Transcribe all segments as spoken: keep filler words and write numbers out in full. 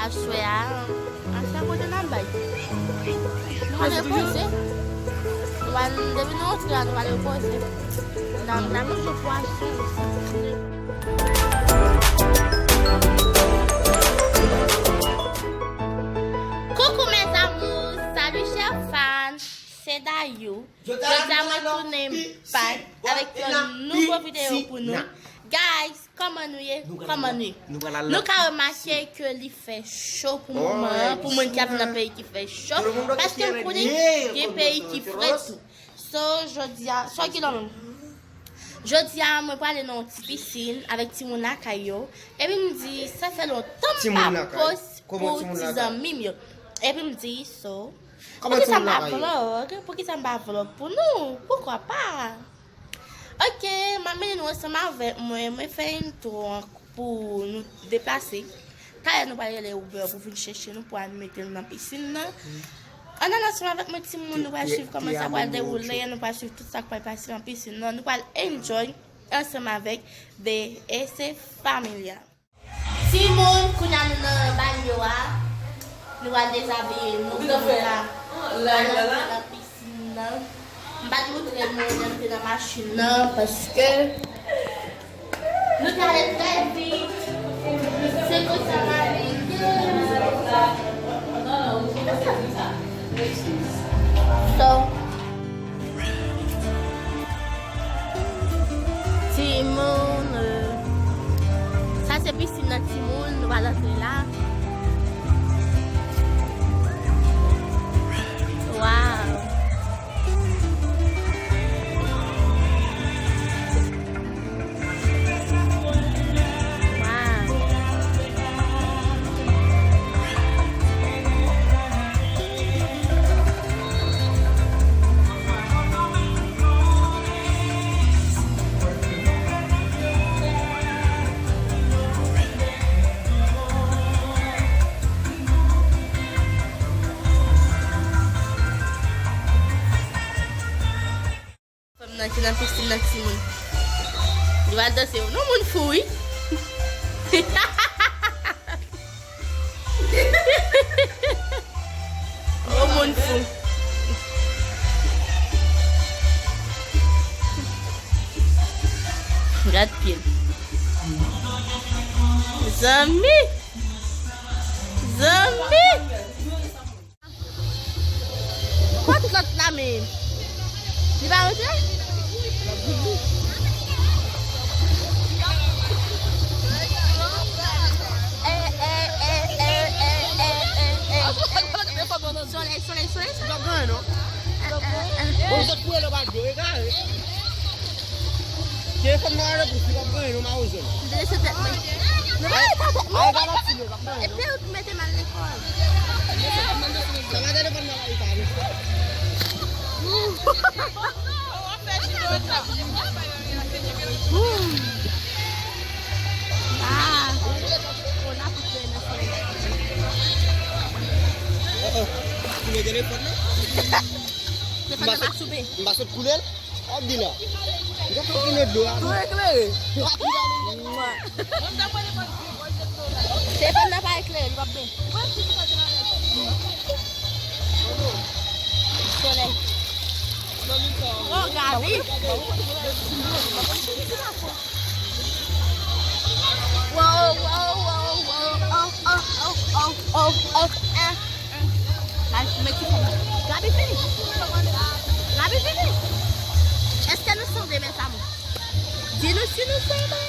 Aswè a, aswè kote n ap bay? Nou pral repoze. Nou pral, depi nou rantre la, nou pral repoze. N a, n a manje pwason. Coucou mes amours, salut chers fans, c'est Dayou. Jodi a mwen tounen back avèk yon nouvo videyo pou nou. Guys, kòman nou ye? Kòman nou ye? Nou ka remake ke li fè cho pou moman an, pou moun ki ap nan peyi ki fè cho. Paske m konnen gen peyi ki fre tou. So, jodi a, sa ki nan men m? Jodi a, mwen prale nan yon ti pisin avèk timoun lakay yo. Epi m di, sa fè lontan m pa post pou ti zanmi m yo. Epi m di, so, poukisa m pa vlog? Poukisa m pa vlog pou nou? Poukwa pa? Ok, m ap mennen nou ansanm avèk mwen. Mwen fè intro an pou nou deplase. Talè nou pral rele Uber pou vin chèche nou, pou al mete nou nan pisin nan. Ann al ansanm avèk mwen, timoun, nou pral swiv kòman sa pral dewoule, nou pral swiv tout sa k pral pase nan pisin nan. Nou pral enjoy ansanm avèk The Ese Familia. Timoun, kounye a nou nan banyo a. Nou pral dezabiye nou, nou pral al antre nan pisin nan. M pa t montre nou lè m te nan machin nan, paske nou te ale trè vit. Se konsa lavi ye. So, timoun, euh, sa se pisin nan timoun, nou pral antre la. Wow. Fanm nan ki nan pisin nan, timoun. Li pral danse. Non, moun fou, wi. O, moun fou. Gad pye l. Zanmi. Zanmi. Kot lòt la menm? Li pa rantre? Eh, eh, eh, eh, eh, eh, eh, eh, eh. Solèy, solèy, solèy, solèy. Bon, zòt pou elè pa dlo, egare. Telefòn nan ale pou si w ap ganyen nou mawozo. M te lese tèt mwen. Nou pa lese tèt mwen. Al galanti nou, w ap ganyen nou. Epi ou t mete m al lekòl. Sa pa telefòn nan la, li pa ale. Ah. Oh, oh. Ou mete telefòn nan? Telefòn nan pa soupe. M pa sot koule l. Ap di la. Ou te fè kile dlo a. Tou eklere. Telefòn nan pa eklere, li p ap byen. Solèy. Oh, Gaby. Wow, wow, wow, wow. Oh, oh, oh, oh, oh. Ah. Gaby fini. Gaby fini. Èske nou sanble, mes amours? Di nou si nou sanble.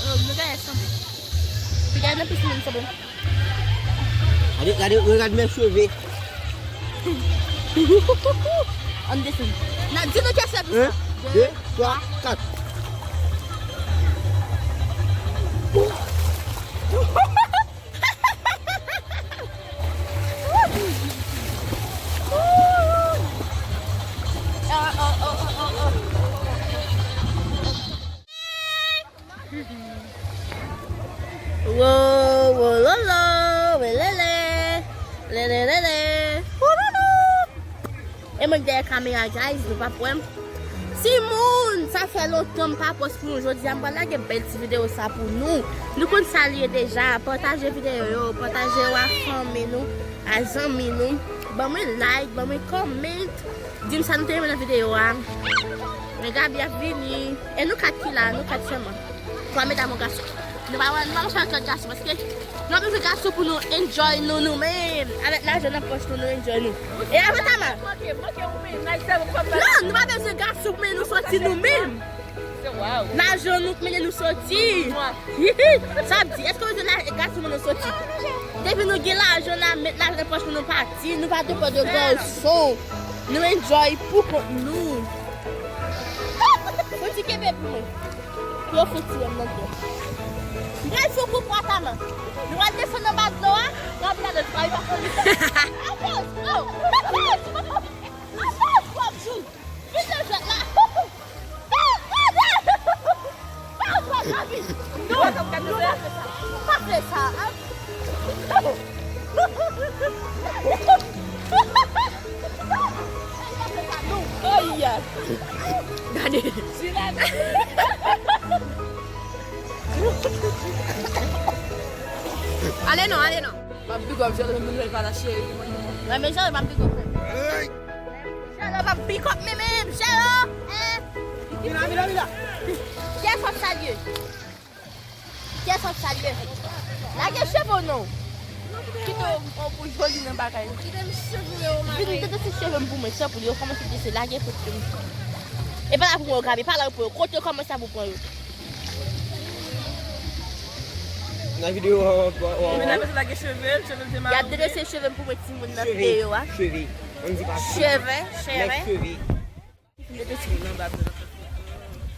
Oh, nou genlè sanble. Pi genlè nan pisin nou sanble. Gade, gade, regard mes cheveux. Ann desann. Nan, di nou kèk sèvis la. Un, deux, trois, quatre. Wo, wo, lo, lo, we, le, le, le, le, le, le, hu, lu, lu. E mwen k dèyè kamera, guys, nou p ap wè m. Timoun, sa fè lontan m pa pòs pou nou. Jodi a, m pral lage bèl ti videyo sa pou nou. Nou konn sa l ye deja. Pataje videyo yo, pataje yo a fanmi nou, a zanmi nou. Ban mwen like, ban mwen comment. Di m sa nou te renmen nan videyo a. Men Gaby ap vini. E nou kat ki la, nou kat sèlman. Twa medam, yon gason. Nou pa, nou pa mache ak lòt gason, paske nou pa bezwen gason pou nou enjoy nou, nou menm. Avèk lajan nan pòch nou, nou enjoy nou. E avè Tama. Non, nou pa bezwen gason pou mennen nou soti nou menm. Lajan nou k mennen nou soti. Sa vle di, èske w bezwen la, gason pou nou soti? Depi nou gen lajan, n a met lajan nan pòch nou, nou pati. Nou pa depè de gason. Nou enjoy pou kont nou. Fouti kenbe pou mwen. Pou yo fouti wè m nan dlo. M pral fè yon kou pou Atama. Nou pral desann anba dlo a. Gaby la, lòt pa, li pa fè li. Apòz, oh, apòz, apòz, w ap jou. Vin nan jwèt la. Pa, pa, pa, Gaby. Non, non, pa fè sa. Pa fè sa. Ay, gade. Ale non, ale non. M ap big up Jero, moun lè pa la cheri. Mwen men Jero, m ap big up. Jero, m ap big up men men. Jero, eh. Vina, vina, vina. Kiyès w ap salye? Kiyès w ap salye? Lage cheve w non. Kite w, w pou joli nan bagay. Vin dedrese cheve m pou mwen, tanpri, yo kòmanse dedrese, lage pou m. E pa la pou mwen, Gaby, pa la pou yo. Kote yo kòmanse ap pran yo? Nan videyo, w ap, w ap, w ap. Vina bezwen lage cheve l, cheve l te mare. Y ap dedrese cheve m pou mwen, timoun nan videyo a. Cheve, cheve. Ann di pa cheve. Cheve, cheve. Nèg cheve.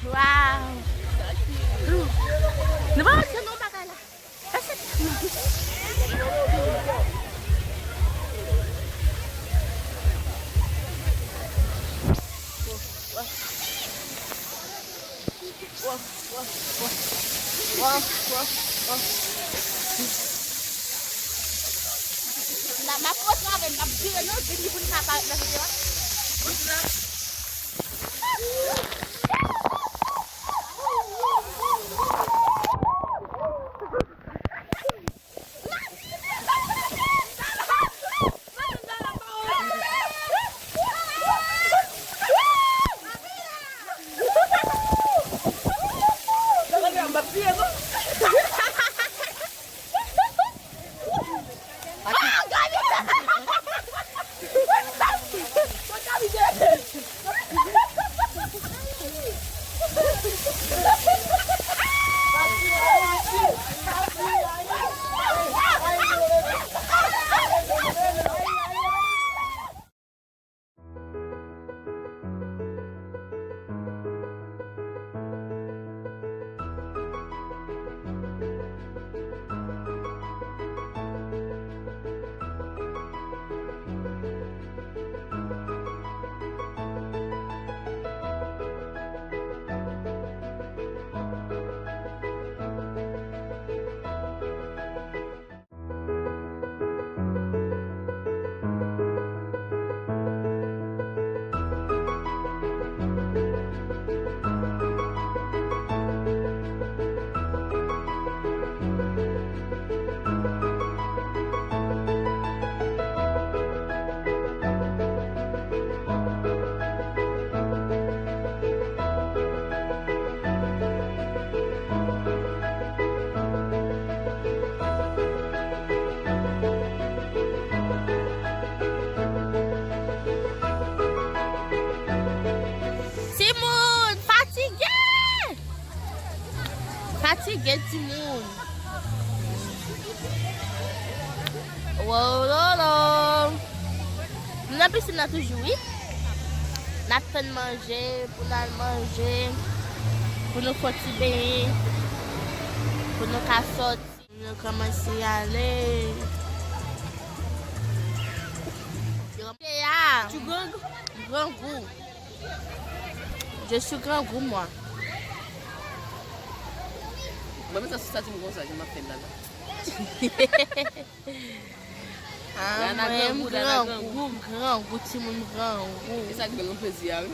Waw. Nou pa wè se non bagay la. Sa se M ap kontre avè m, m ap vire nan vin li pou li pa parèt nan videyo a. Timoun fatige! Fatige, timoun. Wololo. Nou nan pisin nan toujou, wi. N ap tann manje, pou n al manje, pou nou fè ti benyen, pou nou ka sòti. Nou kòmanse ale. Te a. Tu grangou? Grangou. Je suis grangou, moi. Mwen, men sa, sa ti m konsa, jan m ap fè l la, la. Ah, Lana mwen, grangou, Lana grangou, grangou. Grangou, timoun grangou. E sa k bèl nan plezi a, wi.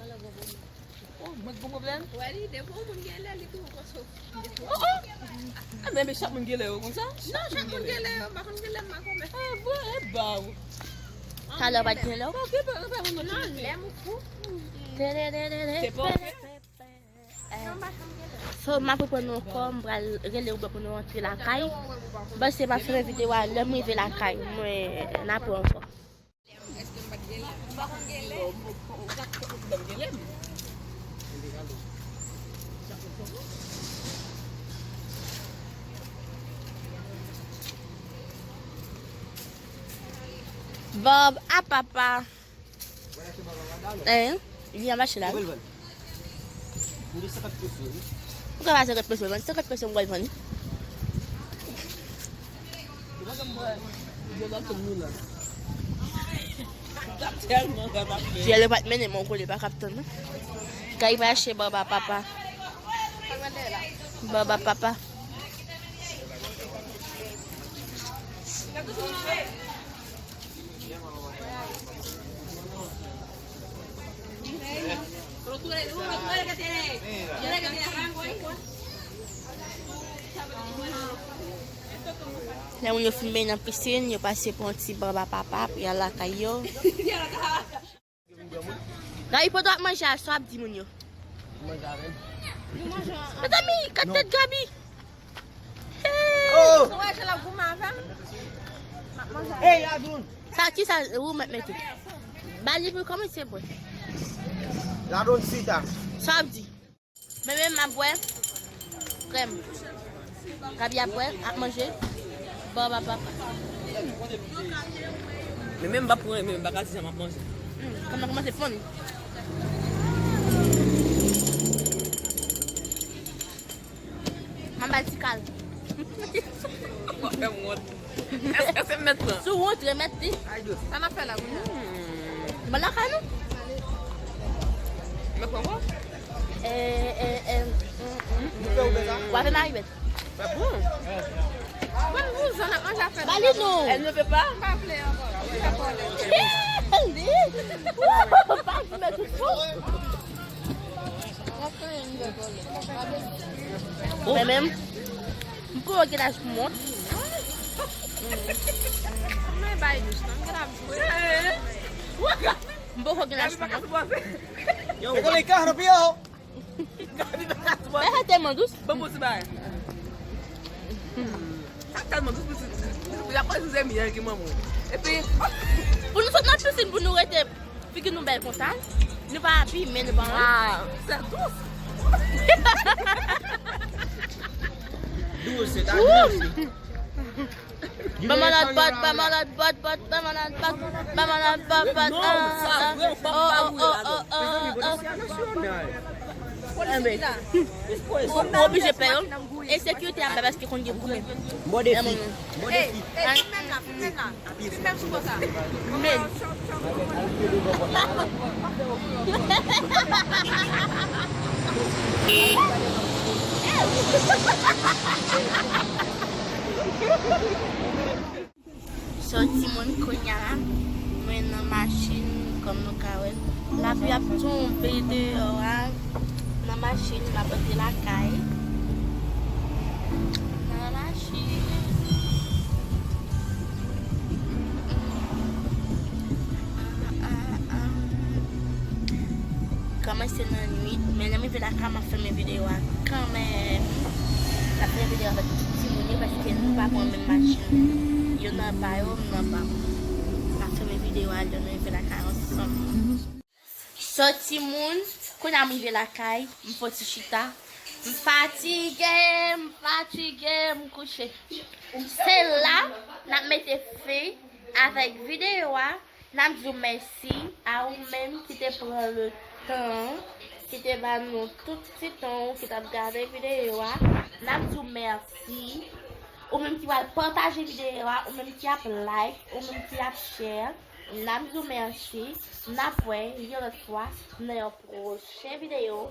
Oh, mwen gon pwoblèm? Wè li, depi yon moun gen lè, li tou konso. Oh, oh. Ah, men, men chak moun gen lè yo konsa? Non, chak moun gen lè yo, pa konn gen lè makomè. Ah, bon, e ba ou. Talè pa t gen lè. Pa gen, pa, pa, non, lè m fou. Te, te, te, te, te, te, te, te. So, m ap reprann nou ankò, m pral rele Roubè pou nou rantre lakay. Bon, se m ap fèmen videyo a, lè m rive lakay, mwen, n ap wè ankò. Bob a papa. Hein? Li an mache la. Ou ka pa senkant peso, man. Senkant peso m pral vann li. Jè le pa t mennen mwen kole pa k ap tann non. Kay pa achte baba papa. Baba papa. Lè moun yo fin benyen nan pisin, yo pase pran ti baba papa pou y al lakay yo. Gaby, pandan w ap manje a, sa w ap di moun yo? Manje avè m. Mezanmi, kat tèt Gaby. Hey! Oh! Ou wè jan l ap goumen avè m? M ap manje avè m. Hey, Ladoun! Sa, ki sa ou mèt mete? Ba li pou l kòmanse bwè. Ladoun, sita. Sa w ap di? Men menm m ap bwè. Frè m, Gaby ap bwè, ap manje. Bon, papa. Men menm m pa pran, men m pa ka di sa m ap manje. Hmm, kòm nan kòmanse fonn. M ap bay ti kal. Mwen fè m wont. Èske se mèt lan? Si w wont, remèt li. Sa n ap fè la kounye a? Ban lakay nou. Mèt lan kwa? Eh, eh, eh, mm, mm, mm. W ap fè mari bèt. Mwen vouzan ap manje afè. Ba li non. Elle ne veut pas? M pa vle ankò. Li pa vle. Li. Pa di mèt tout fou. Mwen menm, m poko gen laj pou mont. Mwen bay douch nan, m gen ap jwe. M poko gen laj pou mont. Yo, Gaby pa ka sipòte. Gaby pa ka sipòte. Mwen sa tèlman dous. Ban m yon ti bagay. Sa tèlman dous, piti, piti, piti, apre se zemi an ki manman w. Epi, pou nou sot nan pisin, pou nou rete, figi nou bèl konsa, nou pa abiye, nou pa anyen. Ah, c'est douce. Douce, c'est ta douce. Ban m yon lòt bòt, ban m yon lòt bòt, bòt, ban m yon lòt bòt, ban m yon lòt bòt, bòt. Non, ah, sa ah, vre, ou pa oh, pa oh, oh, oh, oh, oh. Mezanmi, oh, oh. Polis la. Ou, ou oblije pè yo. E sekirite ap bay paske konn gen goumen. Bon defi. Bon defi. Ey, ey, fin menm la, fin menm la. Fin menm sou bò sa. Men. So, timoun, kounye a la, mwen nan machin, kòm nou ka wè. Lapli ap tonbe deyò a. Nan machin, m ap rantre lakay. Nan machin. Ah, ah, ah. Kòmanse nan nwit, men lè m rive lakay, m ap fèmen videyo a kanmenm. M ap fèmen videyo avèk tout timoun yo, paske nou pa pran menm machin. Yo nan pa yo, m nan pa m. M ap fèmen videyo a lè nou rive lakay ansanm. So, timoun, kounye a m rive lakay, m fouti chita. M fatige, m fatige, m kouche. Se la, n ap mete fen avèk videyo a. N ap di w mèsi a ou menm ki te pran le tan, ki te ba nou tout ti tan w, ki t ap gade videyo a. N ap di w mèsi. Ou menm ki pral pataje videyo a, ou menm ki ap like, ou menm ki ap share. N ap di w mèsi. N ap wè yon lòt fwa nan yon pwochen videyo.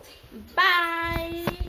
Bye!